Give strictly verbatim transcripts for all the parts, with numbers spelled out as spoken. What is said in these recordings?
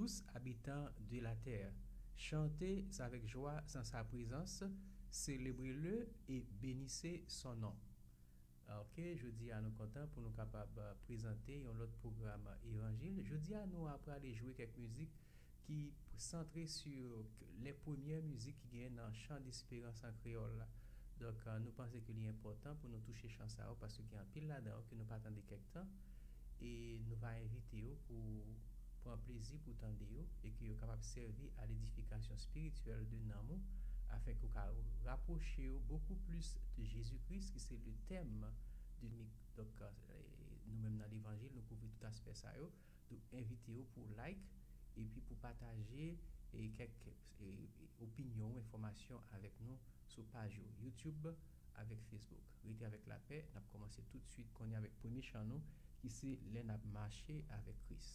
tous habitants de la terre. Chantez avec joie en sa présence, célébrez-le et bénissez son nom. Ok, jodi a nou kontan pou nou kapab, euh, prezante yon lòt pwogram evanjil. Jodi a nou a prale jwe kèk mizik ki santre sou lè premyè mizik ki gen nan Chant d'Espérance an kreyòl la. Donk, euh, nou panse ke li enpòtan pou nou touche chan sa yo, paske gen anpil ladan yo ke nou pa tande kèk tan, e nou va envite yo pou pran plezi pou tande yo, e ke yo kapab sèvi a ledifikasyon espirityèl de nanm ou, afin ke w ka rapwoche w beaucoup plus de Jésus-Christ, ki se le tèm de mi-, donk, euh, nou menm nan levanjil, nou kouvri tout aspè sa yo. Donk, envite yo pou like, epi pou pataje, e, kèk, e, opinyon ou enfòmasyon avèk nou sou paj yo, YouTube avèk Facebook. Rete avèk lapè, n ap kòmanse tout swit kounye a avèk premye chan nou, ki se Lè n ap mache avèk Kris.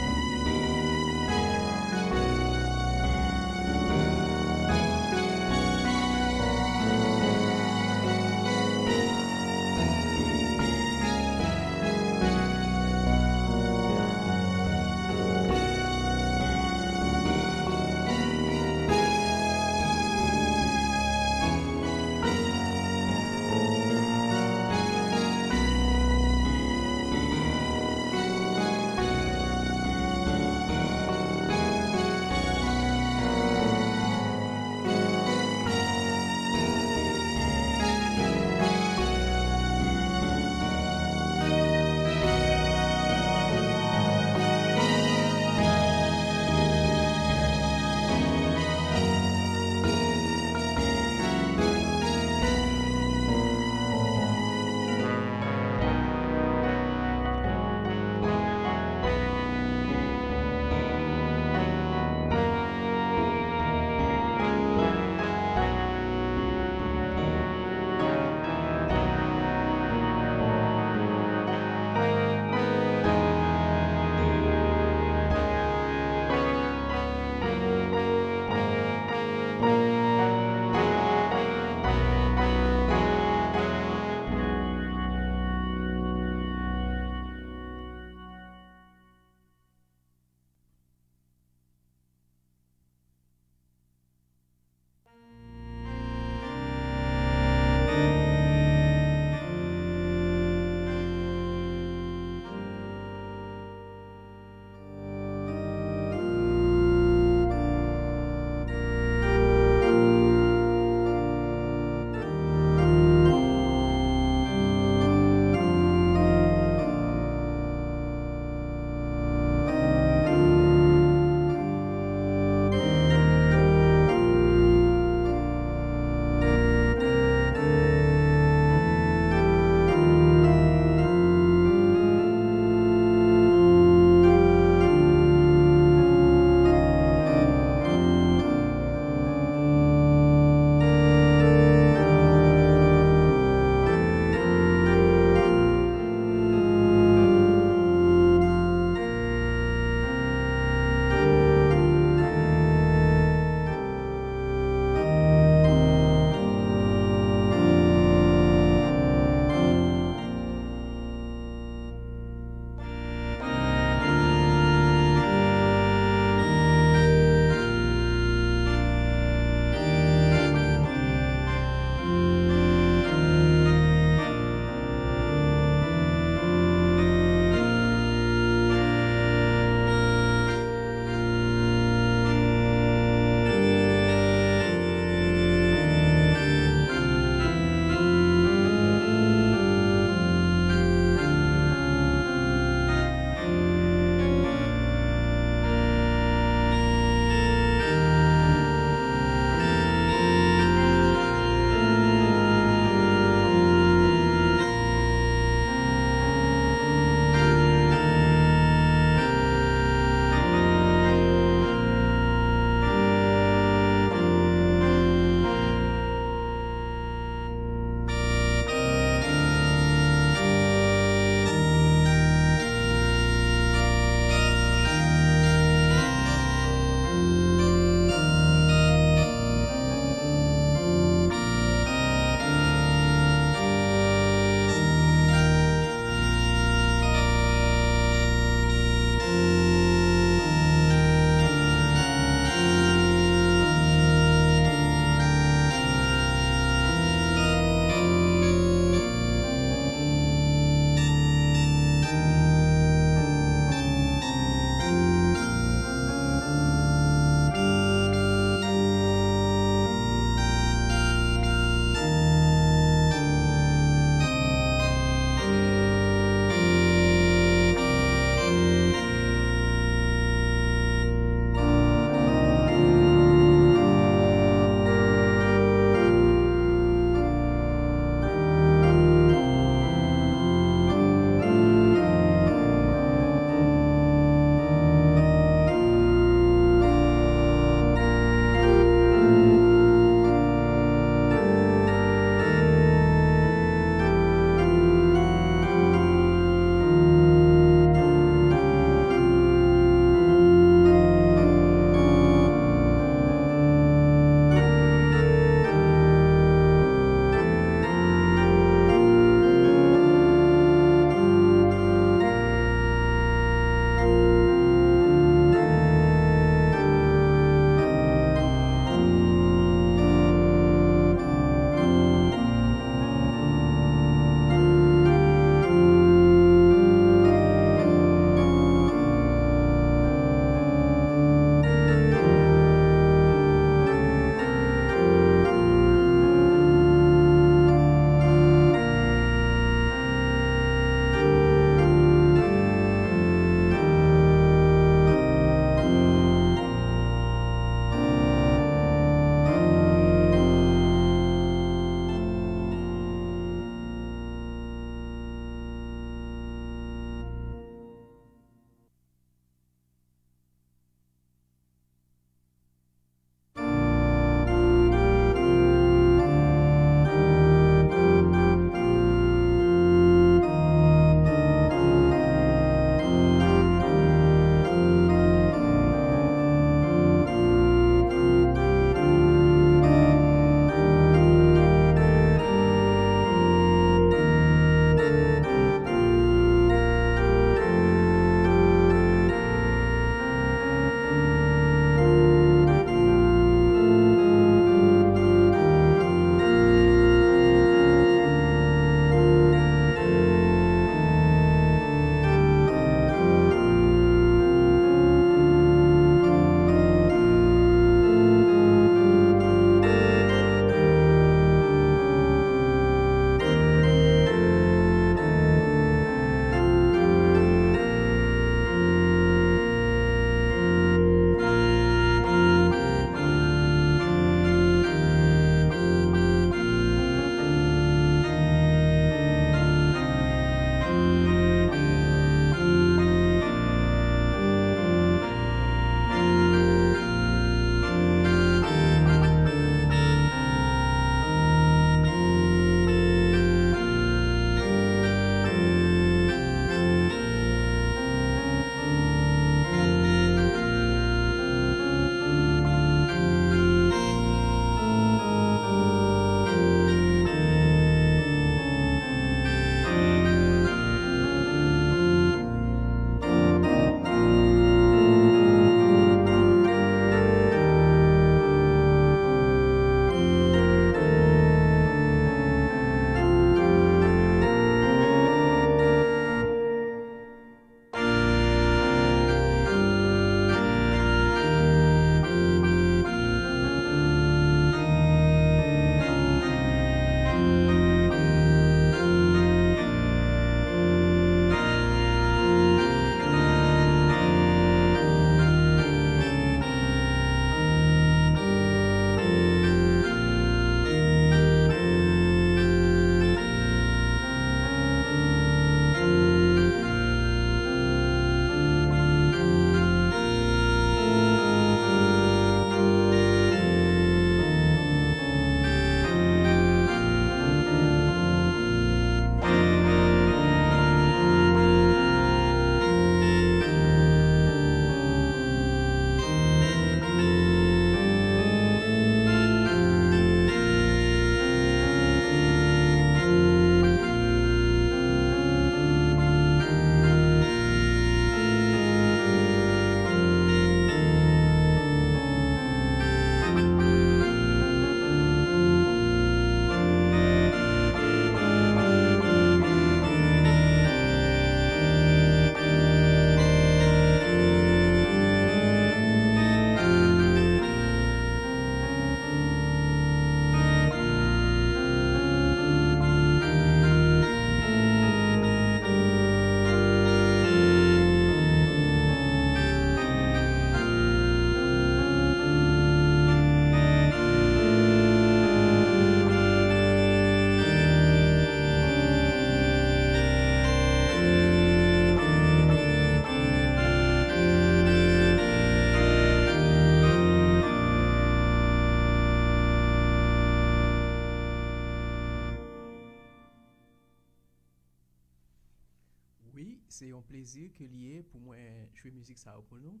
Se yon plezi ke li ye pou mwen jwe mizik sa yo pou nou.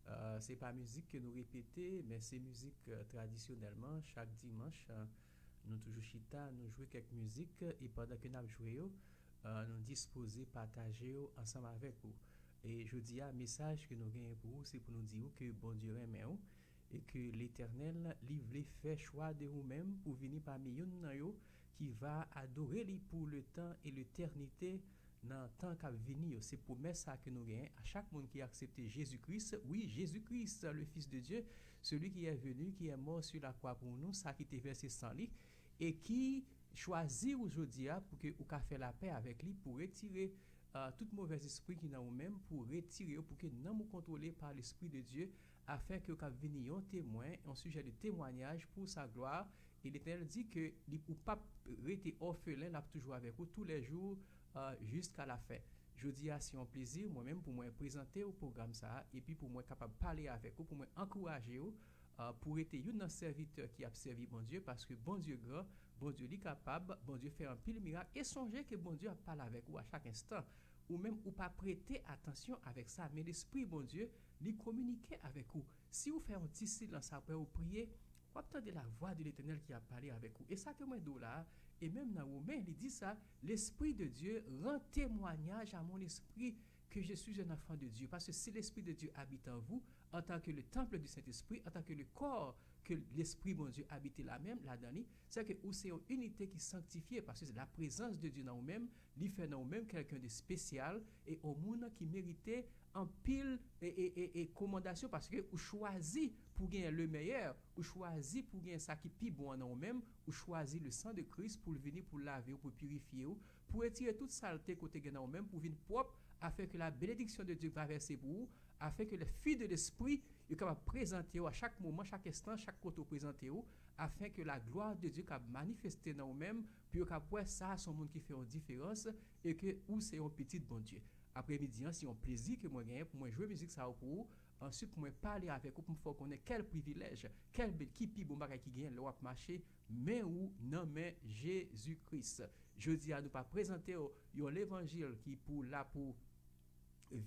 Uh, se pa mizik ke nou repete, men se mizik uh, tradisyonèlman, chak dimanch, uh, nou toujou chita, nou jwe kèk mizik, e pandan ke n ap jwe yo, uh, nou dispoze pataje yo ansanm avèk ou. E jodi a, mesaj ke nou genyen pou ou, se pou nou di ou ke Bondye renmen ou, e ke Letènèl, li vle fè chwa de ou menm pou vini pami youn nan yo ki va adore li pou letan e letènite nan tan k ap vini yo. Se pwomès sa ke nou genyen a chak moun ki aksepte Jezi Kris. Wi, Jezi Kris, le Fils de Dieu, celui qui est venu, qui est mort sur la croix pour nous, sa ki te vèse san li, e ki chwazi ou jodi a pou ke ou ka fè lapè avèk li, pou retire uh, tout movèz espri ki nan ou menm, pou retire yo, pou ke nanm ou kontwole pa Lespri de Dye, afin ke w kab vini yon temwen, yon sijè de temwanyaj pou sa glwa. E Letènèl di ke li, ou p ap rete òfelen, l ap toujou avèk ou toulèjou, uh, jiska lafen. Jodi a, se yon plezi, mwen menm, pou mwen prezante w pwogram sa a, epi pou mwen kapab pale avèk ou, pou mwen ankouraje w, uh, pou rete youn nan sèvitè ki ap sèvi Bondye, paske Bondye gran, Bondye li kapab, Bondye fè anpil mirak, e sonje ke Bondye ap pale avèk ou a chak enstan. Ou menm, ou pa prete atansyon avèk sa, men Lespri Bondye, li kominike avèk ou. Si ou fè yon ti silans apre ou priye, w ap tande la voix de l'Éternel ki ap pale avèk ou. E sa ke mwen di w la a, e menm nan Women, li di sa, L'Esprit de Dieu rend témoignage à mon esprit que je suis un enfant de Dieu. Parce que si l'Esprit de Dieu habite en vous, en tant que le temple du Saint-Esprit, en tant que le corps que l'Esprit Bondye abite la menm, ladan li, se ke ou se yon inite ki sanktifye, paske la prezans de Dye nan ou menm, li fè nan ou menm kèlken de spesyal, e yon moun ki merite anpil e, e, e, e komandasyon, paske ou chwazi pou genyen le meyè, ou chwazi pou genyen sa ki pi bon an nan ou menm, ou chwazi le san de Kris pou l vini, pou l lave w, pou pirifye w, pou retire tout salte kote gen nan ou menm, pou vin pwòp, afin ke la bénédiction de Dieu va vèse pou ou, afin ke le fi de l'esprit, yo kapab prezante w a chak moman, chak enstan, chak kote w prezante w, afin ke la gloire de Dieu kab manifeste nan ou menm, pou yo kab wè sa se yon moun ki fè yon diferans, e ke ou se yon pitit Bondye. Apremidi an, se yon plezi ke mwen genyen pou mwen jwe mizik sa yo pou ou, answit pou mwen pale avèk ou, pou m fè w konnen kèl privilèj, kèl bèl, ki pi bon bagay ki genyen lè w ap mache men ou nan men Jezi Kris. Jodi a, nou pa prezante w yon levanjil ki pou la pou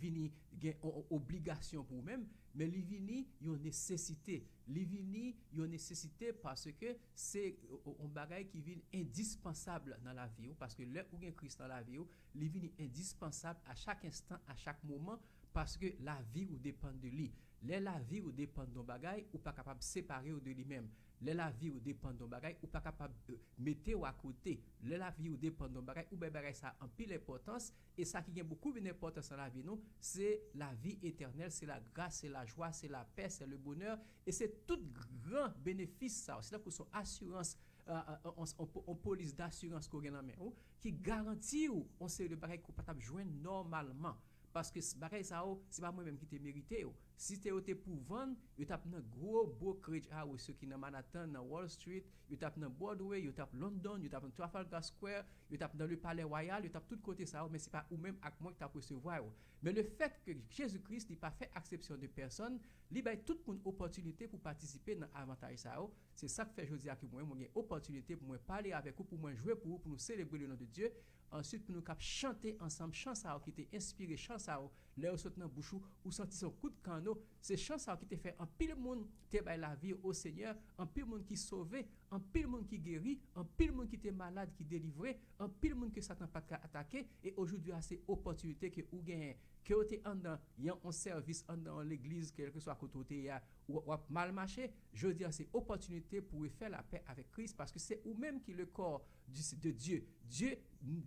vini gen yon obligasyon pou ou menm, men li vini yon nesesite. Li vini yon nesesite paske se yon bagay ki vin endispansab nan lavi ou, paske lè ou gen Kris nan lavi ou, li vini endispansab a chak enstan, a chak moman, paske lavi ou depann de li. Lè lavi ou depann de yon bagay, ou pa kapab separe w de li menm. Lè lavi ou depann de yon bagay, ou pa kapab euh, mete w akote. Lè lavi ou depann de yon bagay, ou bay bagay sa anpil enpòtans, e sa ki gen bokou de enpòtans nan lavi nou, se lavi etènèl, se lagras, se lajwa, se lapè, se le bonè, e se tout gran benefis sa yo. Se tankou se yon asirans, euh, euh, yon, yon, yon polis dasirans ke w gen nan men ou, ki garanti w yon seri de bagay ke w pa t ap jwenn nòmalman. Paske bagay sa yo, se pa mwen menm ki te merite yo. Si te yo te pou vann, yo t ap nan gwo brokerage house yo ki nan Manhattan, nan Wall Street, yo t ap nan Broadway, yo t ap London, yo t ap nan Trafalgar Square, yo t ap nan le Palais Royal, yo t ap tout kote sa yo, men se pa ou menm ak mwen ki t ap resevwa yo. Men le fèt ke Jezi Kris, li pa fè aksepsyon de pèsonn, li bay tout moun opòtinite pou patisipe nan avantaj sa yo. Se sa k fè jodi a ke mwen, mwen gen opòtinite pou mwen pale avèk ou, pou mwen jwe pou ou, pou nou selebre le non de Dye. Answit, pou nou kab chante ansanm chan sa yo ki te enspire, chan sa yo, lè yo sot nan bouch ou, ou santi se yon kout kanno. Se chan sa yo ki te fè anpil moun te bay lavi yo o Senyè, anpil moun ki sove, anpil moun ki geri, anpil moun ki te malad ki delivre, anpil moun ke Satan pa t ka atake, e ojodwi a se opòtinite ke ou genyen, ke ou te anndan yon, yon sèvis, anndan yon legliz, kèlkeswa kote ou te ye a, w, w ap mal mache, jodi a se opòtinite pou refè lapè avèk Kris, paske se ou menm ki le corps du, de Dieu. Dieu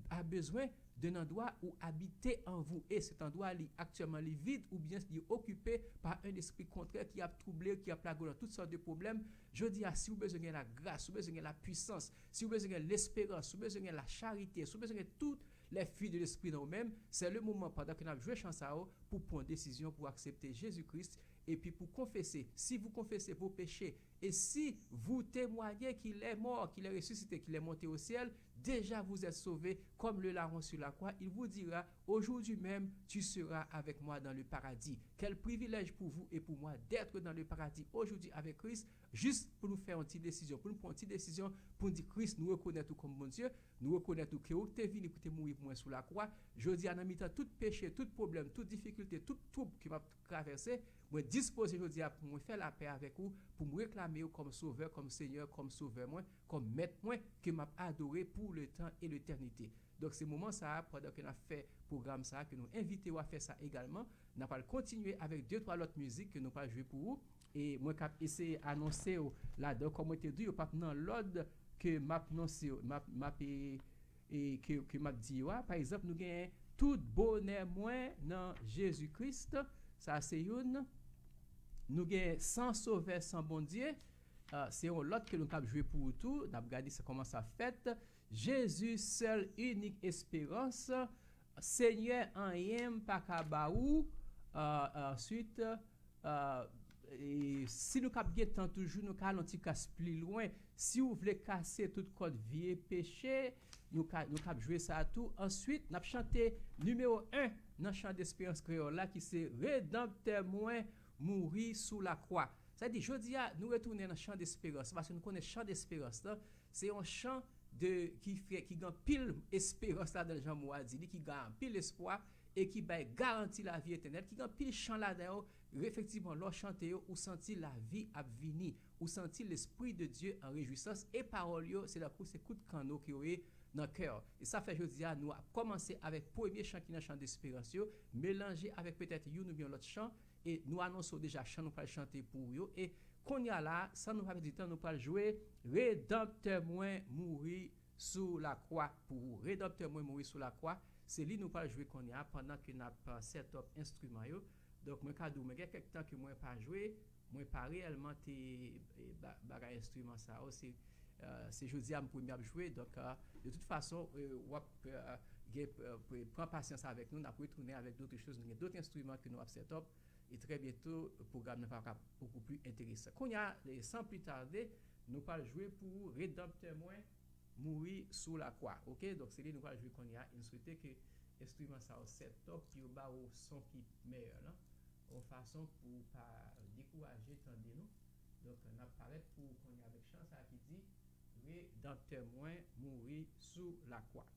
a besoin d'un endroit où habiter en vous. Et cet endroit, li, actuellement, li vide ou bien li occupé par un esprit contraire qui a troublé, qui a plagé dans toutes sortes de problèmes. Jodi a, si ou bezwen gen lagras, si ou bezwen gen lapwisans, si ou bezwen gen lesperans, si ou bezwen gen lacharite, si ou bezwen gen tout les fruits de l'esprit nan ou menm, c'est le moment, pandan ke n ap jwe chan sa yo, pou pran desizyon, pou aksepte Jezi Kris, epi pou konfese. Si vous confessez vos péchés, Et si vous témoignez qu'il est mort, qu'il est ressuscité, qu'il est monté au ciel, déjà vous êtes sauvés, comme le larron sur la croix, il vous dira, aujourd'hui même, tu seras avec moi dans le paradis. Quel privilège pour vous et pour moi d'être dans le paradis aujourd'hui avec Christ, jis pou nou fè yon ti desizyon, pou nou pran yon ti desizyon, pou nou di, Kris, nou rekonèt ou kòm Bondye, nou rekonèt ou ke ou te vini pou te mouri pou mwen sou lakwa. Jodi a, nan mitan tout peche, tout pwoblèm, tout difikilte, tout twoub ke m ap travèse, mwen dispoze jodi a pou mwen fè lapè avèk ou, pou m reklame w kòm Sovè, kòm Senyè, kòm Sovè mwen, kòm Mèt mwen, ke m ap adore pour le temps et l'éternité. Donk, se moman sa a, pandan ke n ap fè pwogram sa a, ke nou envite w a fè sa egalman. N ap al kontinye avèk de, twa lòt mizik ke nou pral jwe pou ou. E mwen k ap eseye anonse w ladan, kòm mwen te di w, yo p ap nan lòd ke m ap nonse yo, m ap, m ap, e, e, ke, ke m ap di yo a. Pa egzanp, nou gen Tout bonè mwen nan Jezi Kris, sa se youn. Nou gen San Sovè, San Bondye, ah, se yon lòt ke nou t ap jwe pou ou tou. N ap gade sa, kòman sa fèt. Jezi, sèl inik esperans. Senyè, anyen m pa ka ba ou. Ah, answit, ah, e si nou k ap gen tan toujou, nou ka al yon ti kras pli lwen. Si w vle kase tout kòd vye peche, nou ka, nou k ap jwe sa a tou. Answit, n ap chante nimewo en nan chan desperans kreyòl la, ki se Redanptè mwen mouri sou lakwa. Sa di, jodi a, nou retounen nan chan desperans, paske nou konnen chan desperans lan, se yon chan de, ki fè, ki gen anpil esperans ladan l, jan mo a di li, ki gen anpil espwa e ki bay garanti lavi etènèl, ki gen anpil chan ladan yo. Efektivman, lè w chante yo, ou santi lavi ap vini, ou santi Lespri de Dye an rejwisans, e pawòl yo, se tankou se kout kanno ke yo ye nan kè w. E sa fè jodi a, nou ap kòmanse avèk premye chan ki nan chan desperans yo, melanje avèk petèt youn oubyen lòt chan, e nou anonse w deja chan nou pral chante pou ou yo. E kounye a la, san nou pa pèdi tan, nou pral jwe Redanptè mwen mouri sou lakwa pou ou. Redanptè mwen mouri sou lakwa, se li nou pral jwe kounye a, pandan ke n ap, euh, set up enstriman yo. Donk, mwen ka di w, mwen gen kèk tan ke mwen pa jwe, mwen pa reyèlman te, e, ba-, bagay enstriman sa yo, se, euh, se jodi a m premye ap jwe. Donk, euh, de tout fason, euh, w ap, euh, gen, euh, pre-, pran pasyans avèk nou, n ap retounen avèk dòt choz, nou gen dòt enstriman ke nou ap set up, e trè byento, pwogram nan va ka bokou pli enteresan. Kounye a, e, san pli tade, nou pral jwe pou Redanptè mwen mouri sou lakwa. Oke? Donk, se li nou pral jwe kounye a. E m swete ke enstriman sa yo set up, yo ba ou son ki mèyè lan, yon fason pou w pa dekouraje tande nou. Donk, n ap parèt pou ou kounye a avèk chan sa a ki di, Redanptè mwen mouri sou lakwa.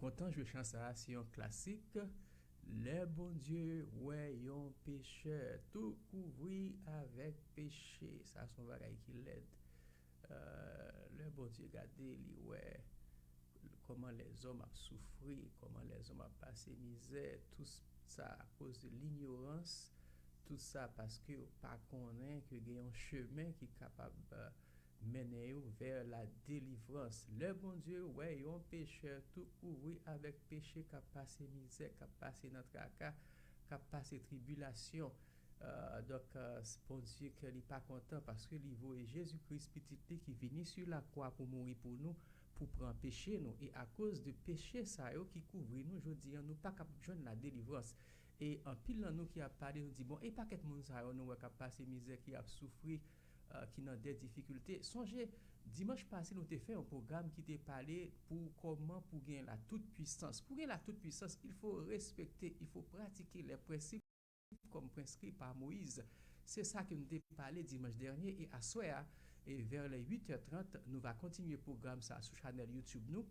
Kontan jwe chan sa a, se yon klasik. Lè Bondye wè yon pechè tou kouvri avèk peche. Sa se yon bagay ki lèd. Euh, lè Bondye gade, li wè kòman lèzòm ap soufri, kòman lèzòm ap pase mizè, tou sa akoz de linyorans, tou sa paske yo pa konnen ke gen yon chemen ki kapab euh, mennen yo vè la delivrans. Lè Bondye wè yon pechè tou kouvri avèk peche k ap pase mizè, k ap pase nan traka, k ap pase tribilasyon, euh, donk, euh, Bondye kè li pa kontan paske li voye Jezi Kris, pitit li ki vini sou lakwa pou mouri pou nou, pou pran peche nou. E akoz de peche sa yo ki kouvri nou jodi an, nou pa kab jwenn la delivrans. E anpil nan nou ki ap pale, nou di, bon, e pakèt moun sa yo nou wè k ap pase mizè, ki ap soufri, euh, ki nan de difikilte. Sonje, dimanch pase, nou te fè yon pwogram ki te pale pou kòman pou gen la tout pwisans. Pou gen la tout pwisans, il faut respecter, il faut pratiquer les principes comme prescrit par Moïse. Se sa ke nou te pale dimanch dènye e aswè a, e vè lè uit è trant, nou va kontinye pwogram sa sou chanèl YouTube nou.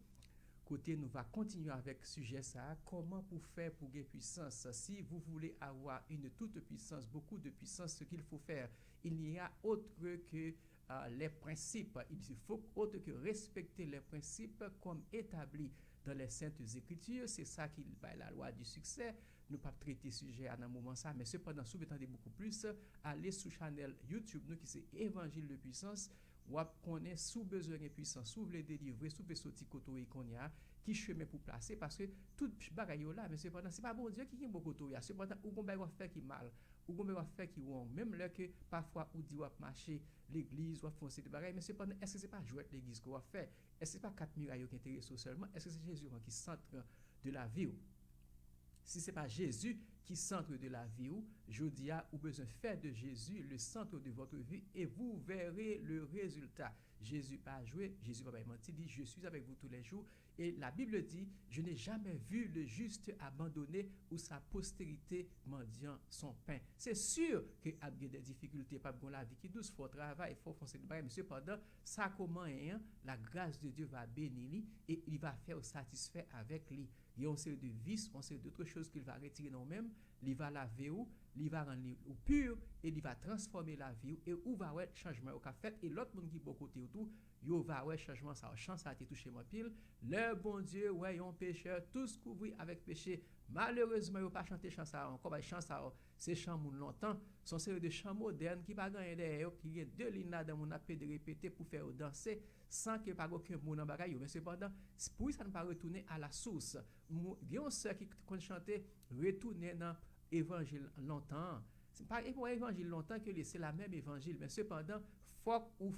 Kote nou va kontinye avèk sijè sa a, kòman pou fè pou gen pwisans. Si vous voulez avoir une toute puissance, beaucoup de puissance, ce qu'il faut faire, il n'y a autre que euh, les principes. Il faut autre que respecter les principes comme établis dans les Saintes Écritures. Se sa ki bay la lwa di siksè. Nou p ap trete sijè a nan moman sa, men sepandan, si w vle tande beaucoup plus, ale sou chanèl YouTube nou ki se Évangile de Puissance. W ap konnen si w bezwen gen pwisans, si w vle delivre, si w vle soti kote w ye kounye a, ki chemen pou plase, paske tout bagay yo la, men sepandan, se pa Bondye ki gen bon kote w ye a. Sepandan, ou gon bagay w ap fè ki mal, ou gon bagay w ap fè ki wrong. Menm lè ke pafwa ou di w ap mache legliz, w ap fè yon seri de bagay, men sepandan, èske se pa jwèt legliz ke w ap fè? Èske se pa kat miray yo ki enterese w sèlman? Èske se Jezi ki sant de lavi w? Si se pa Jezi ki sant de lavi w, jodi a, ou bezwen fè de Jezi le centre de votre vie et vous verrez le résultat. Jezi pa jwe, Jezi pa bay manti, li di, je suis avec vous tous les jours. Et la Bible dit, je n'ai jamais vu le juste abandonné ou sa postérité mendiant son pain. Se si ke ap gen de difikilte, p ap gen yon lavi ki dous, fò w travay, fò w fè yon seri de bagay, men sepandan, sa ke w manyen an, la grâce de Dieu va bénir li et il va faire satisfait avec li. Il y a une série de vices, une série d'autres choses qu'il va retirer dans vous-même, li va lave ou, li va rann li ou pur et li va transformer la vie ou, et ou va wè chanjman yo k ap fèt, et lòt moun ki bò kote ou tou, yo va wè chanjman sa yo. Chan sa te touche m anpil. Lè Bondye wè yon pechè tous kouvri avèk peche. Malerezman, yo pa chante chan sa yo ankò, bay chan sa yo, se chan moun lontan. Se yon seri de chan modèn ki pa gen anyen dèyè yo, ki gen de liy ladan moun ap pede repete pou fè yo danse, san ke pa gen okenn mo nan bagay yo. Men sepandan, poukisa nou pa retounen a la source? Gen yon sè ki konn chante, retounen nan evanjil lontan an. Se pa evanjil lontan ke li, se la menm evanjil, men sepandan, fòk ou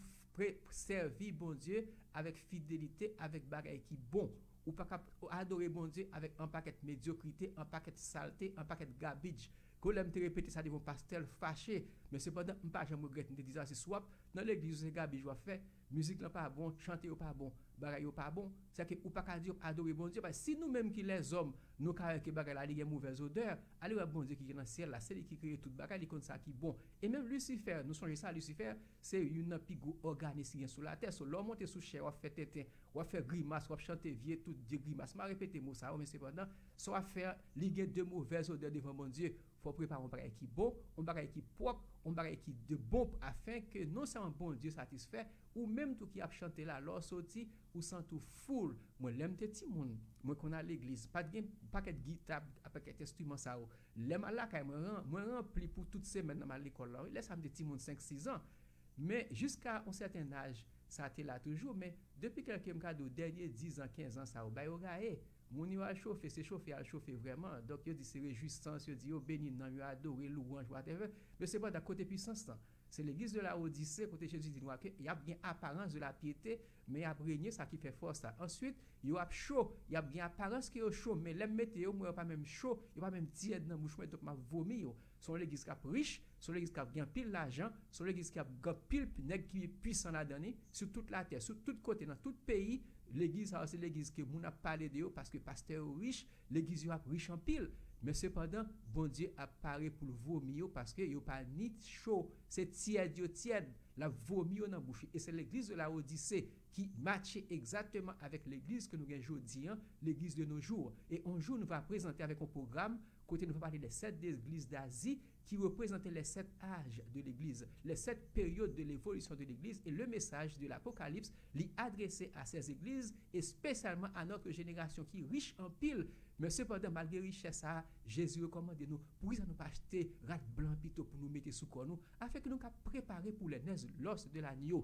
sèvi Bondye avèk fidelite, avèk bagay ki bon. Ou pa ka adore Bondye avèk an pakèt medyokrite, an pakèt salte, an pakèt gabij. Ke lè m te repete sa devan pastè, l fache. Men sepandan, m pa janm regrèt m te di sa, se swa nan legliz ou se gabij w ap fè, mizik lan pa bon, chante yo pa bon, bagay yo pa bon. Sèke ou pa ka di w ap adore Bondye, paske si nou menm ki lèzòm, nou ka wè ke bagay la li gen movèz odè, ale wè Bondye ki nan syèl la, se li ki kreye tout bagay, li konn sa ki bon. E menm Lisifè, nou sonje sa, Lisifè, se youn nan pi gwo òganis ki gen sou latè. So, lè w monte sou chè, w ap fè tenten, w ap fè grimas, w ap chante vye tout vye grimas. M a repete mo sa yo, men sepandan, sa w ap fè a, li gen de movèz odè devan Bondye. Fò w prepare yon bagay ki bon, yon bagay ki pwòp, yon bagay ki de bon, afin ke non sèlman Bondye satisfè, ou menm tou ki ap chante la, lè w soti, ou santi w full. Mwen, lè m te timoun, mwen konn al legliz, pa t gen pakèt gita, pakèt enstriman sa yo. Lè m al lakay mwen, ran- mwen ranpli pou tout semèn nan m al lekòl la, wi. Lè sa m te timoun senk, sis an. Men jiska yon sèten aj, sa te la toujou, men depi kèlke, m ka di w, dènye diz an, kenz an sa yo, ba yo gaye. Moun yo al chofe, se chofe y al chofe vrèman. Donk, yo di se rejwisans, yo di yo beni nanm yo, adore, lwanj, whatever. Men sepandan, kote pwisans lan? Se legliz de Lawodise, kote Jezi di nou a ke y ap gen aparans de la pyete, men y ap renye sa ki fè fòs la. Answit, yo ap cho, y ap gen aparans ke yo cho, men lè m mete yo, m wè yo pa menm cho, yo pa menm tyèd nan bouch mwen, donk m ap vomi yo. Se yon legliz k ap rich, se yon legliz k ap gen anpil lajan, se yon legliz k ap gen anpil nèg ki pwisan ladan li, sou tout latè, sou tout kote, nan tout peyi. Legliz sa yo, se legliz ke moun ap pale de yo, paske pastè yo rich, legliz yo ap rich anpil. Men sepandan, Bondye ap pare pou l vomi yo, paske yo pa ni cho, se tyèd yo tyèd, l ap vomi yo nan bouch li. E se legliz de Lawodise ki matche egzakteman avèk legliz ke nou gen jodi an, legliz de nos jours. E yon jou, nou va prezante avèk yon pwogram kote nou va pale de sèt legliz d'Asie ki reprezante les sept âges de l'Église, les sept périodes de l'évolution de l'Église, et le message de l'Apocalypse li adrese a ces églises, espesyalman a notre génération ki rich anpil. Men sepandan, malgre richès sa a, Jezi rekòmande nou, poukisa nou pa achte rad blan pito pou nou mete sou kò nou, afin ke nou ka prepare pou les noces de l'agneau.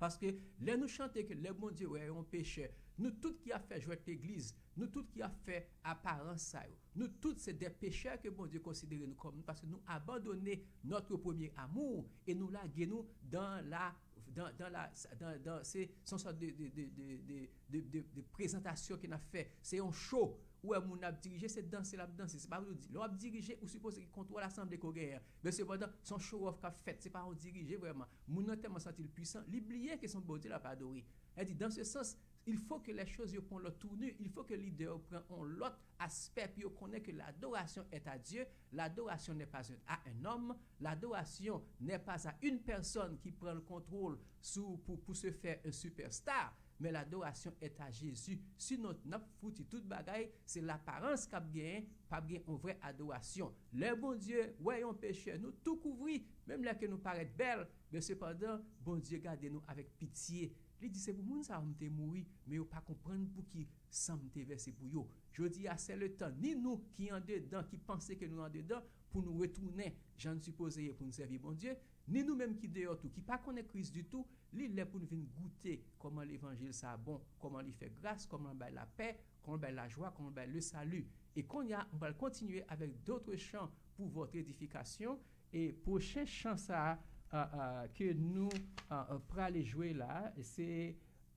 Paske lè nou chante ke lè Bondye wè yon pechè, nou tout ki ap fè jwèt legliz, nou tout ki ap fè aparans sa yo, nou tout se de pechè ke Bondye konsidere nou kòm nou, paske nou abandone notre premier amour e nou lage nou dans la, dans, dans la, dans, dans, se, se yon sòt de, de, de, de, de, de, de, de prezantasyon ke n ap fè. Se yon show. Ou wè moun ap dirije, se danse l ap danse. Se pa pou di, lè w ap dirije, ou sipoze gen kontwòl asanble ke w genyen an. Men sepandan, se yon show off k ap fèt. Se pa yon dirije vrèman. Moun nan tèlman santi l pwisan, li bliye ke se yon Bondye l ap adore. Sa di, dans ce sens, il faut que les choses yo pran yon lòt tournure, il faut que lidè yo pran yon lòt aspè pou yo konnen ke l'adoration est à Dieu, l'adoration n'est pas à un homme, l'adoration n'est pas à une personne qui prend le contrôle sou, pour, pour se faire un superstar. Men l'adoration est à Jésus. Sinon, n ap fouti tout bagay, se laparans k ap genyen, p ap gen yon vrè adorasyon. Lè Bondye wè yon pechè, nou tou kouvri, menm lè ke nou parèt bèl, men sepandan, Bondye gade nou avèk pitye. Li di, se pou moun sa yo m te mouri, men yo pa konprann pou ki san m te vèse pou yo. Jodi a, se le tan, ni nou ki andedan, ki panse ke nou andedan, pou nou retounen jan n sipoze ye pou n sèvi Bondye, ni nou menm ki deyò tou, ki pa konnen Kris ditou, li lè pou n vin goute kòman levanjil sa bon, kòman li fè gras, kòman l bay lapè, kòman l bay lajwa, kòman l bay le salut. E kounye a, nou pral kontinye avèk d'autres chants pour votre édification. E pwochen chan sa a, a, a, ke nou, a, a, prale jwe la, se,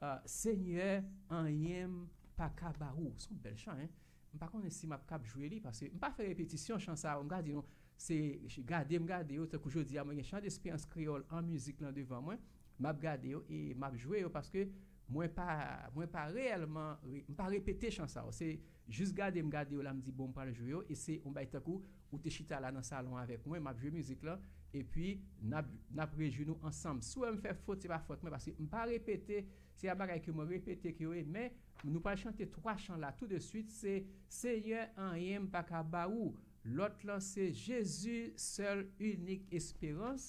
a, Senyè, anyen m pa ka ba ou. Se yon bèl chan, en. M pa konnen si m ap kab jwe li, paske m pa fè repetisyon chan sa yo. M ka di nou, se gade m gade yo, tankou jodi a, mwen gen Chant d'Espérance Créole an mizik lan devan mwen. M ap gade yo e m ap jwe yo paske mwen pa, mwen pa reyèlman, re- m pa repete chan sa yo. Se jis gade m gade yo la, m di, bon, m pral jwe yo. E se yon bay tankou ou te chita la nan salon avèk mwen, m ap jwe mizik lan, epi n ap, n ap rejwi nou ansanm. Si w wè m fè fot, se pa fòt mwen, paske m pa repete, se yon bagay ke mwen repete ke yo ye, men nou pral chante twa chan la tou de swit, se Senyè, anyen m pa ka ba ou. Lòt lan se Jezi, sèl, inik esperans.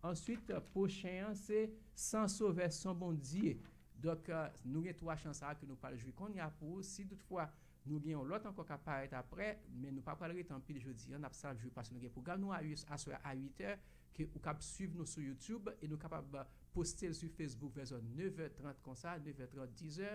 Answit, pwochen an se San Sovè, san Bondye. Donk, euh, nou gen twa chan sa a ke nou pral jwe kounye a pou ou. Si toutfwa nou gen yon lòt ankò k ap parèt apre, men nou pa pral rete anpil jodi a, n ap sa jwe paske nou gen pwogram nou a uit, aswè a uit è, ke ou kab swiv nou sou YouTube e nou kapab poste l sou Facebook vè zòn nèf è trant konsa, nèf è trant, diz è.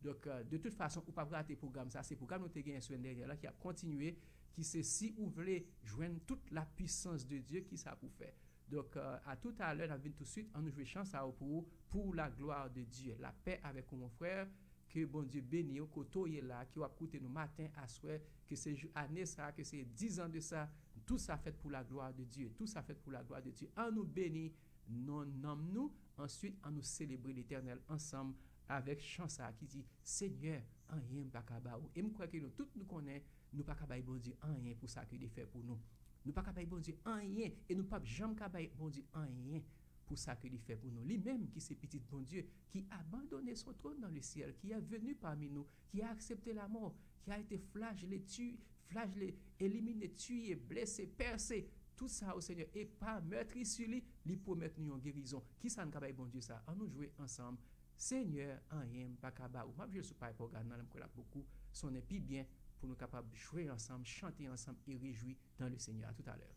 Donk, euh, de tout fason, ou p ap rate pwogram sa. Se pwogram nou te genyen semèn dènyè la ki ap kontinye, ki se si ou vle jwenn tout la puissance de Dieu, kisa pou fè. Donk, euh, a tout à l'heure, n ap vin tou swit, ann nou jwe chan sa yo pou ou, pour la gloire de Dieu. Lapè avèk ou, mon frè, ke Bondye beni w, kote w ye la, ke w ap koute nou maten, aswè, ke se jou, ane sa, ke se dizan de sa, tout sa fèt pour la gloire de Dieu, tout sa fèt pour la gloire de Dieu. Ann nou beni non nanm nou, answit, ann nou selebre Letènèl ansanm avèk chan sa ki di, Senyè, anyen m pa ka ba ou. E m kwè ke nou tout nou konnen, nou pa ka bay Bondye anyen pou sa ke li fè pou nou. Nou pa ka bay Bondye anyen e nou p ap janm ka bay Bondye anyen pou sa ke li fè pou nou. Li menm ki se pitit Bondye, qui abandonne son trône dans le ciel, qui est venu parmi nous, qui a accepté la mort, qui a été flagellé, tu, flagellé, éliminé, tué, blessé, percé, tout sa, o Senyè, e pa meurtri sur lui, li pwomèt nou yon gerizon. Kisa n ka bay Bondye sa? Ann nou jwe ansanm. Senyè, anyen m pa ka ba ou. M ap jwe l sou pay pògàn nan, lè m kwè l ap bokou sonnen pi byen pou nou kapab jwe ansanm, chante ansanm e rejwi dans le Seigneur. À tout à l'heure.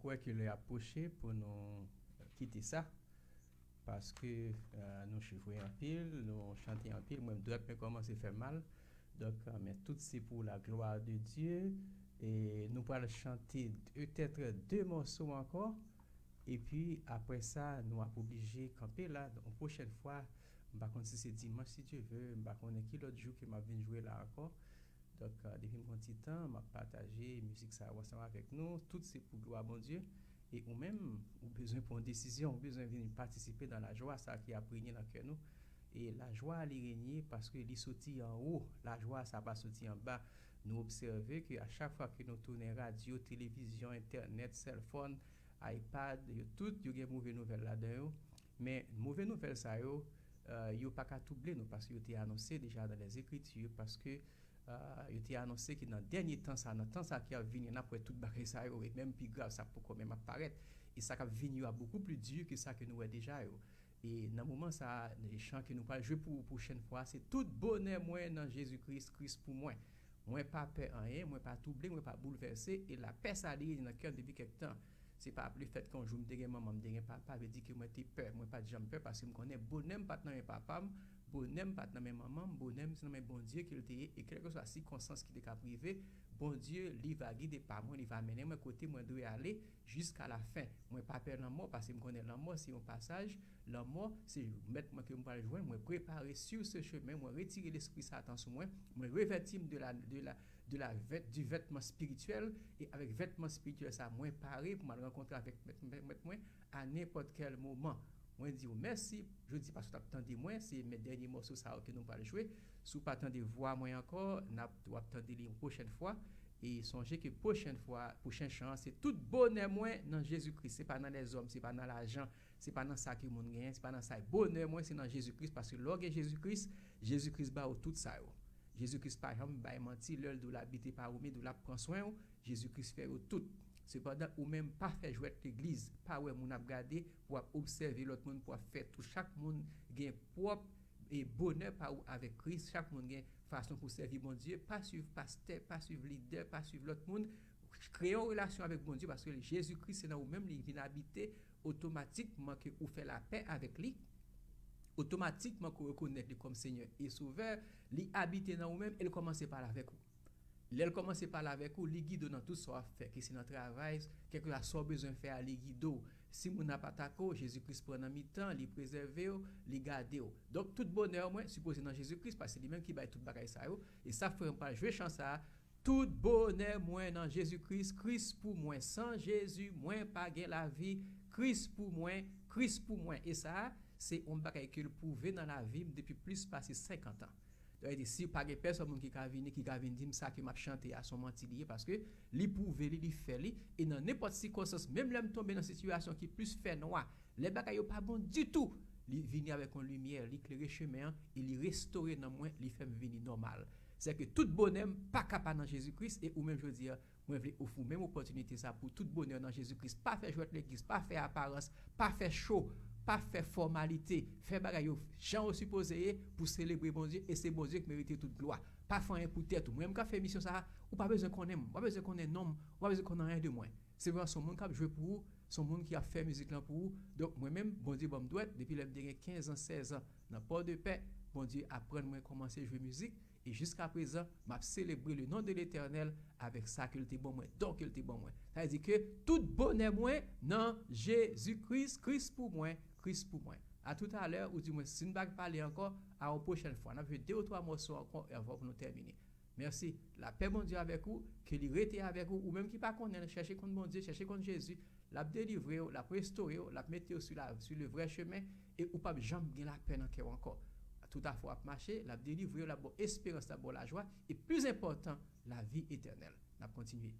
Kwè ke lè ap pwoche pou nou kite sa, paske, euh, nou jwe anpil, nou chante anpil, mwen dwèt mwen kòmanse fè mal. Donk, euh, men tout se pou la glwa de Dye. E nou pral chante petèt de mòso ankò. Epi apre sa, nou ap oblije kanpe la. Yon pwochèn fwa, m pa konn si se dimanch, si Dye vle, m pa konnen ki lòt jou ke m ap vin jwe la ankò. Donk, euh, depi m pran ti tan, m ap pataje mizik sa yo ansanm avèk nou. Tout se pou glwa Bondye. E ou menm, ou bezwen pran yon desizyon, ou bezwen vin patisipe nan lajwa sa ki ap renye nan kè nou. E lajwa a li renye paske li soti anwo. Lajwa sa pa soti anba. Nou obsève ke a chak fwa ke nou tounen radyo, televizyon, entènèt, sèlfòn, iPad, yo tout, yo gen move nouvèl ladan yo. Men move nouvèl sa yo, euh, yo pa ka twouble nou paske yo te anonse deja nan lèzekriti, paske, euh, yo te anonse ke nan dènye tan sa, nan tan sa ki ap vini, n ap wè tout bagay sa yo, e menm pi grav, sa poko menm ap parèt. E sa k ap vini yo ap bokou pli di ke sa ke nou wè deja yo. E nan moman sa a, chan ke nou pral jwe pou ou pwochèn fwa, se tout bonè mwen nan Jezi Kris, Kris pou mwen. Mwen pa pè anyen, mwen pa twouble, mwen pa boulvèse, e lapè sa li rete nan kè m depi kèk tan. Se pa lefèt ke yon jou m te gen manman, m te gen papa, vle di ke mwen te pè. Mwen pa t janm pè paske m konnen bonè m pa t nan men papa m, bonè m pa t nan men manman m, bonè m se nan men Bondye ke l te ye, e kèlkeswa sikonstans ki te ka rive, Bondye, li va gide pa mwen, li va mennen mwen kote mwen dwe ale jiska la fen. Mwen pa pè lanmò paske m konnen lanmò se yon pasaj, lanmò se mèt mwen ke m pral jwenn, mwen prepare sur ce chemin, mwen retire lespri Satan sou mwen, mwen revèti m de la, de la, de la vèt, du vêtement spirituel, e avèk vètman espirityèl sa, mwen pare pou m al rankontre avèk mèt, mèt, mèt mwen a nenpòt kèl moman. Mwen di w mèsi jodi paske w t ap tande mwen, se men dènye mòso sa yo ke nou pral jwe. Si w pa tande vwa mwen ankò, n ap, w ap tande li yon pwochèn fwa. E sonje ke pwochèn fwa, pwochen chan an, se tout bonè mwen nan Jezi Kris. Se pa nan lèzòm, se pa nan lajan, se pa nan sa ke moun genyen, se pa nan sa. Bonè mwen, se nan Jezi Kris, paske lè w gen Jezi Kris, Jezi Kris ba ou tout sa yo. Jezi Kris pa janm bay manti, lè l di w l abite pa ou, men di w l ap pran swen w, Jezi Kris fè yo tout. Sepandan, ou menm, pa fè jwèt legliz, pa wè moun ap gade, pou w ap obsève lòt moun, pou w ap fè tou. Chak moun gen pwòp e bonè pa ou avèk Kris, chak moun gen fason pou sèvi Bondye. Pa swiv pastè, pa swiv lidè, pa swiv lòt moun. Kreye yon relasyon avèk Bondye paske Jezi Kris se nan ou menm li vin abite. Otomatikman ke ou fè lapè avèk li, otomatikman ke ou rekonèt li kòm Senyè e Sovè, li abite nan ou menm e l kòmanse pale avèk ou. Lè l kòmanse pale avèk ou, li gide w nan tout sa w ap fè, ke se nan travay, kèlkeswa sa w bezwen fè a, li gide w. Si moun ap atake w, Jezi Kris pran nan mitan, li prezève w, li gade w. Donk, tout bonè mwen sipoze nan Jezi Kris, paske se li menm ki bay tout bagay sa yo. E sa fè m pral jwe chan sa a. Tout bonè mwen nan Jezi Kris, Kris pou mwen. San Jezi, mwen pa gen lavi. Kris pou mwen, Kris pou mwen. E sa a, se yon bagay ke l pwouve nan lavi m depi plis pase senkant an. Sa vle di, si pa gen pèsòn moun ki ka vini, ki ka vin di m sa ke m ap chante a, se yon manti li ye, paske li pwouve li, li fè li, e nan nenpòt sikonstans, menm lè m tonbe nan sitiyasyon ki plis fènwa, lè bagay yo pa bon ditou, li vini avèk yon limyè, li klere chemen an, e li restore nanm mwen, li fè m vini nòmal. Sèke tout bonè m pa ka pa nan Jezi Kris, e ou menm jodi a, mwen vle ofri w menm opòtinite sa pou tout bonè nan Jezi Kris. Pa fè jwèt legliz, pa fè aparans, pa fè cho, pa fè fòmalite. Fè bagay yo jan yo sipoze ye pou selebre Bondye, e se Bondye ki merite tout glwa. Pa fè anyen pou tèt ou. Mwen menm k ap fè emisyon sa a, ou pa bezwen konnen m, ou pa bezwen konnen non m, ou pa bezwen konnen anyen de mwen. Se vrè, se yon moun k ap jwe pou ou, se yon moun ki ap fè mizik lan pou ou. Donk, mwen menm, Bondye ban m dwèt, depi lè m te gen kenz an, sèz an, nan Pòdepè, Bondye aprann mwen kòmanse jwe mizik. E jiska prezan, m ap selebre le non de Letènèl avèk sa ke l te ban mwen, don ke l te ban mwen. Sa vle di ke tout bonè mwen nan Jezi Kris, Kris pou mwen, Kris pou mwen. A toutalè, ou di mwen si n pa pale ankò, a yon pwochèn fwa. N ap jwe de ou twa mòso ankò, e avan pou nou tèmine. Mèsi. Lapè Bondye avèk ou, ke li rete avèk ou, ou menm ki pa konnen l, chèche konn Bondye, chèche konn Jezi, l ap delivre w, l ap restore w, l ap mete w sou la, sou le vrè chemen, e ou p ap janm gen lapè nan kè w ankò. Tout afè w ap mache, l ap delivre w, l ap ba w esperans, l ap ba w lajwa, e plis enpòtan, lavi etènèl. N ap kontinye.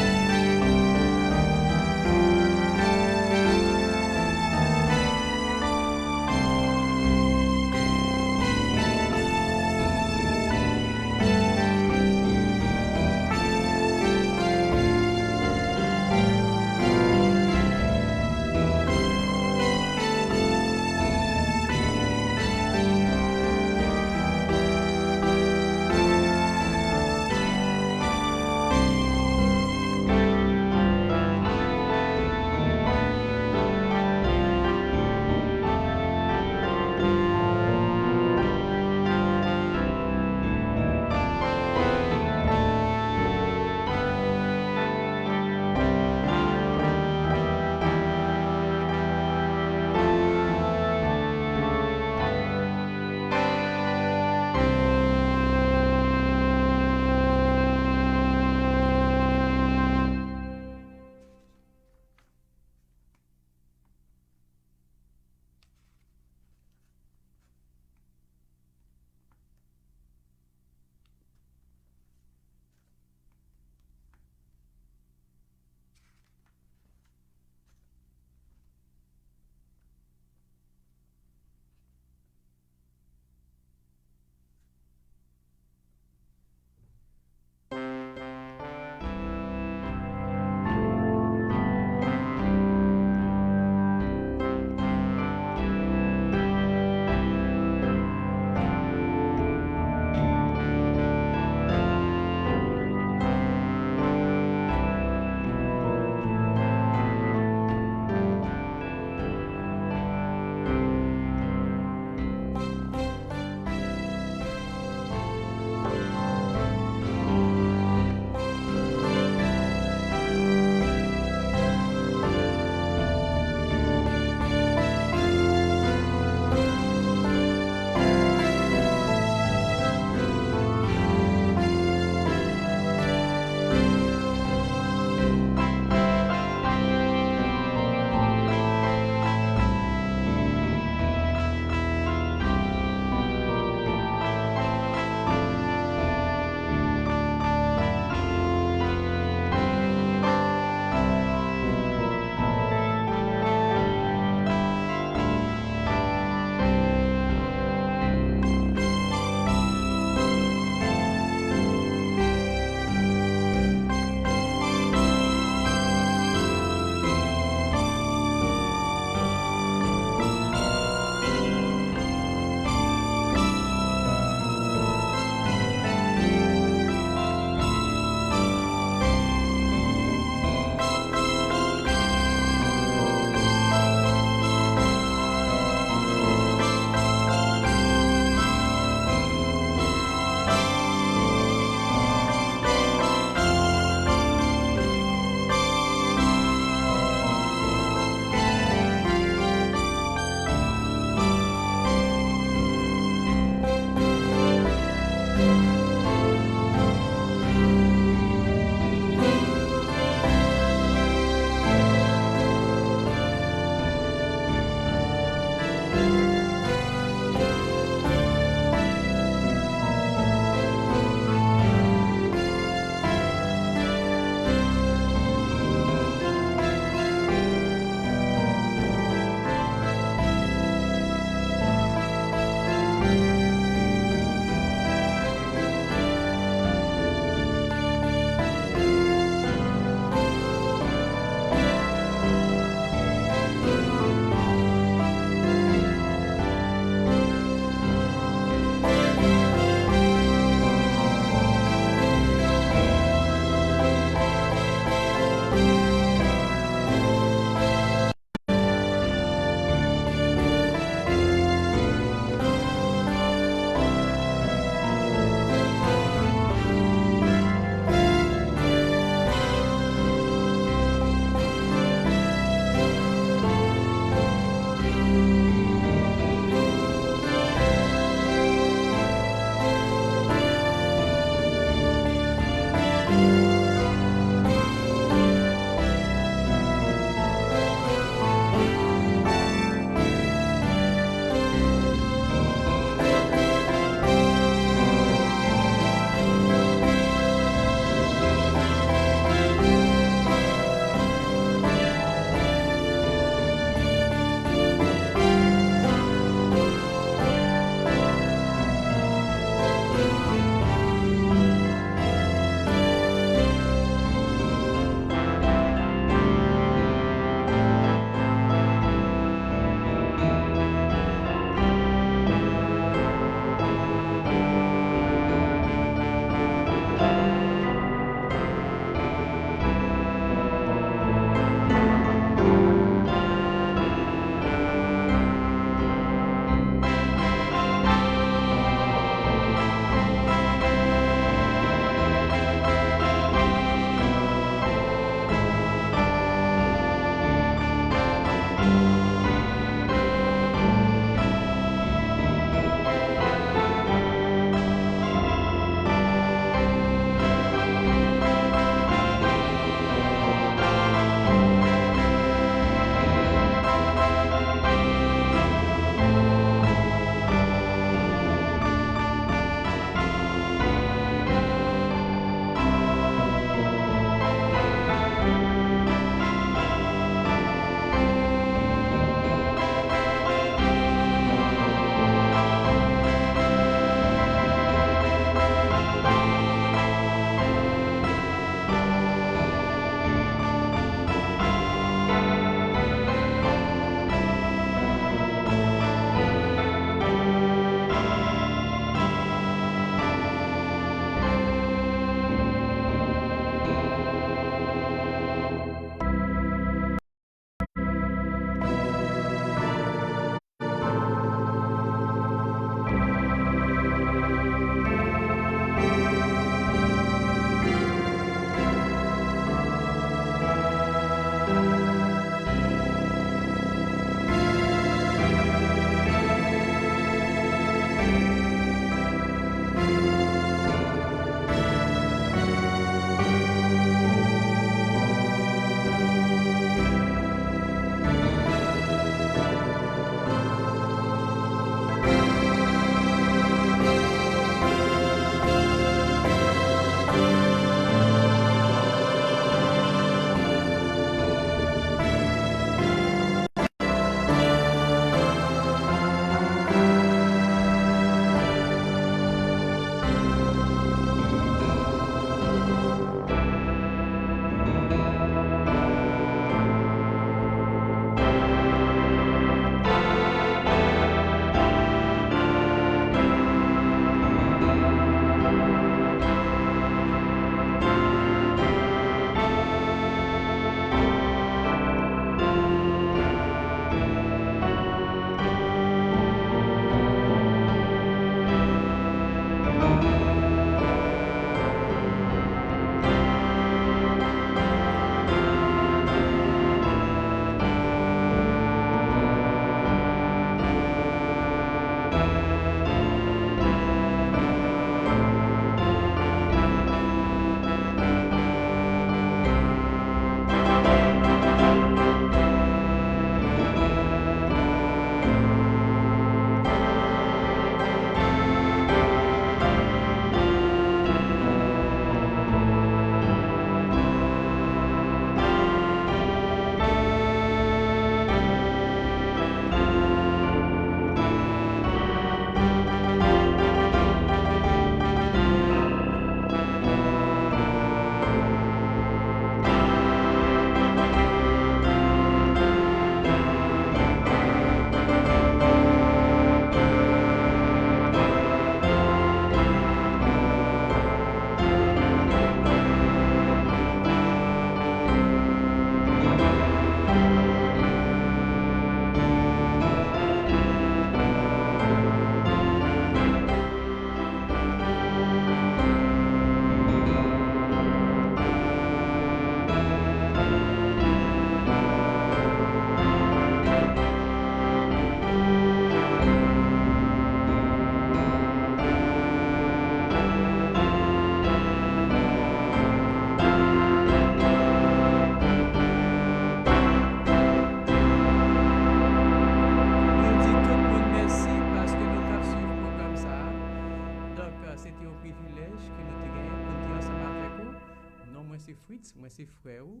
Frè ou,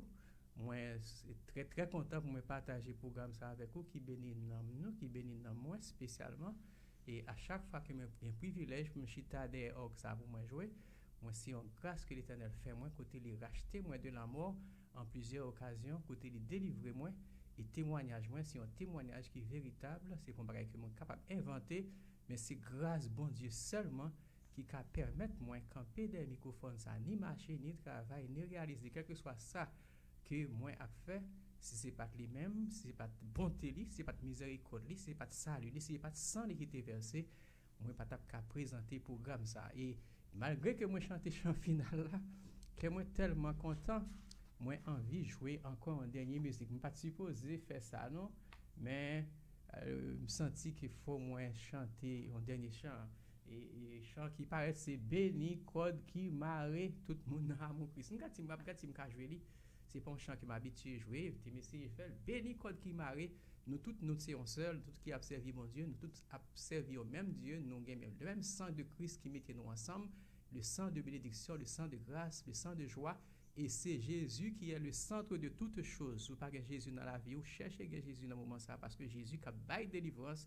mwen se trè, trè kontan pou mwen pataje pwogram sa avèk ou, ki beni nanm nou, ki beni nanm mwen espesyalman. E a chak fwa ke mwen gen privilèj pou m chita dèyè òg sa pou mwen jwe, mwen se yon gras ke Letènèl fè mwen, kote li rachte mwen de lanmò an plizyè okazyon, kote li delivre mwen, e temwanyaj mwen se yon temwanyaj ki veritab, se pa yon bagay ke mwen kapab envante, men se gras Bondye sèlman ki ka pèmèt mwen kanpe dèyè mikwofòn sa, ni mache, ni travay, ni reyalize, kèlkeswa sa ke mwen ap fè, si se pa t li menm, si se pa t bonte li, si se pa t mizerikòd li, si se pa t sali li, si se pa t san li ki te vèse, mwen pa t ap ka prezante pwogram sa. E malgre ke mwen chante chan final la, kè mwen tèlman kontan, mwen anvi jwe ankò yon dènye mizik. Mwen pa t sipoze fè sa non, men euh, m santi ke fò mwen chante yon dènye chan. E, e chan ki parèt se Beni kòd ki mare tout moun nan Amou Kris. M gad si m ap gad si m ka jwe li. Se pa yon chan ke m abitye jwe, te m eseye fè l. Beni kòd ki mare, nou tout nou se yon sèl, nou tout ki ap sèvi Bondye, nou tout ap sèvi yon menm Dye, nou gen menm, le menm sang de Christ ki mete nou ansanm, le sang de bénédiction, le sang de grâce, le sang de joie, et c'est Jésus qui est le centre de toutes choses. Si w pa gen Jezi nan lavi w, chèche gen Jezi nan moman sa, paske Jezi k ap bay delivrans,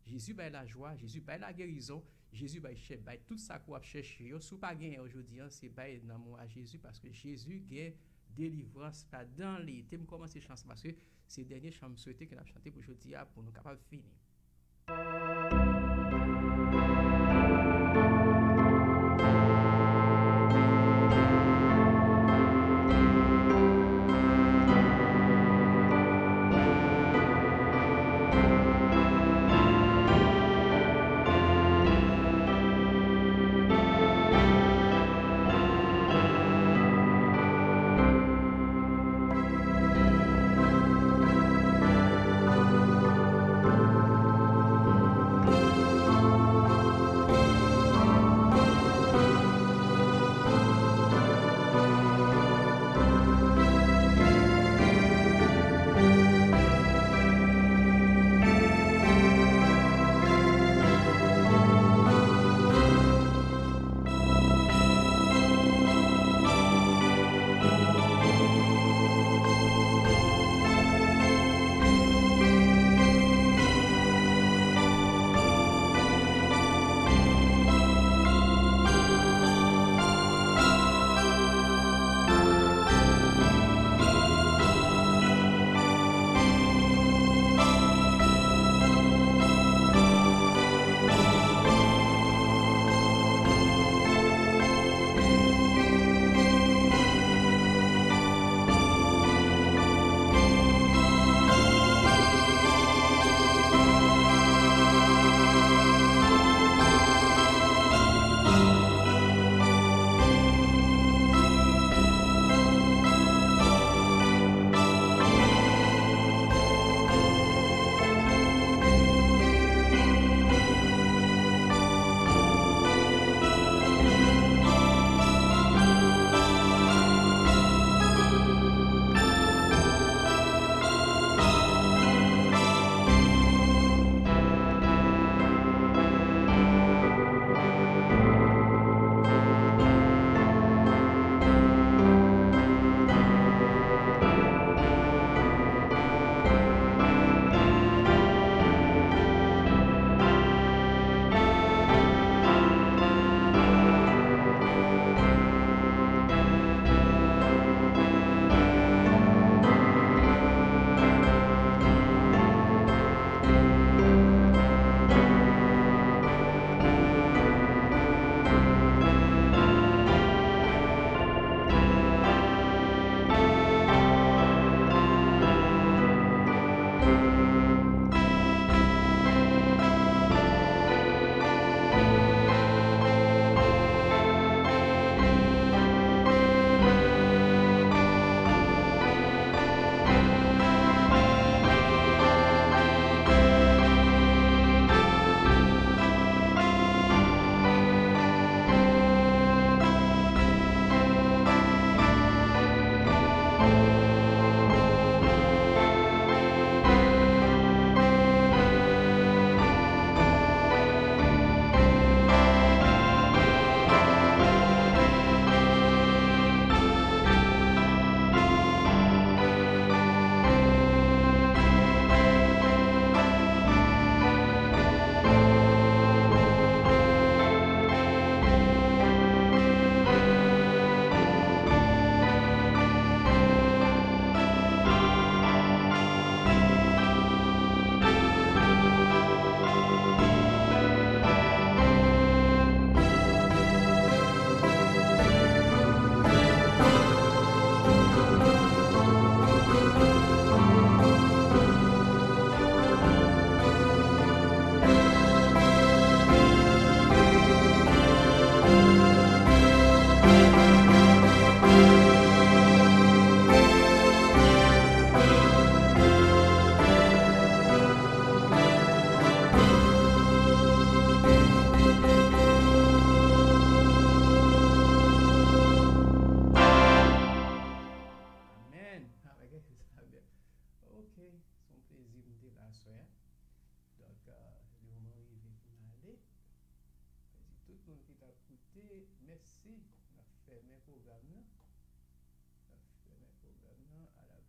Jezi bay lajwa, Jezi bay lagerizon, Jezi bay chè, bay tout sa ke w ap chèche yo. Si w pa genyen yo jodi an, se bay nan men w a Jezi, paske Jezi gen delivrans ladan li. Te m kòmanse chan sa, paske se dènye chan m swete ke n ap chante pou jodi a, pou nou kapab fini. Sa byen. Ok, se yon plezi m te la aswè a. Donk, euh, lè w mwen rive pou n ale. Mwen di tout moun ki t ap koute, mèsi. N ap fèmen pwogram nan. N ap fèmen pwogram nan. A la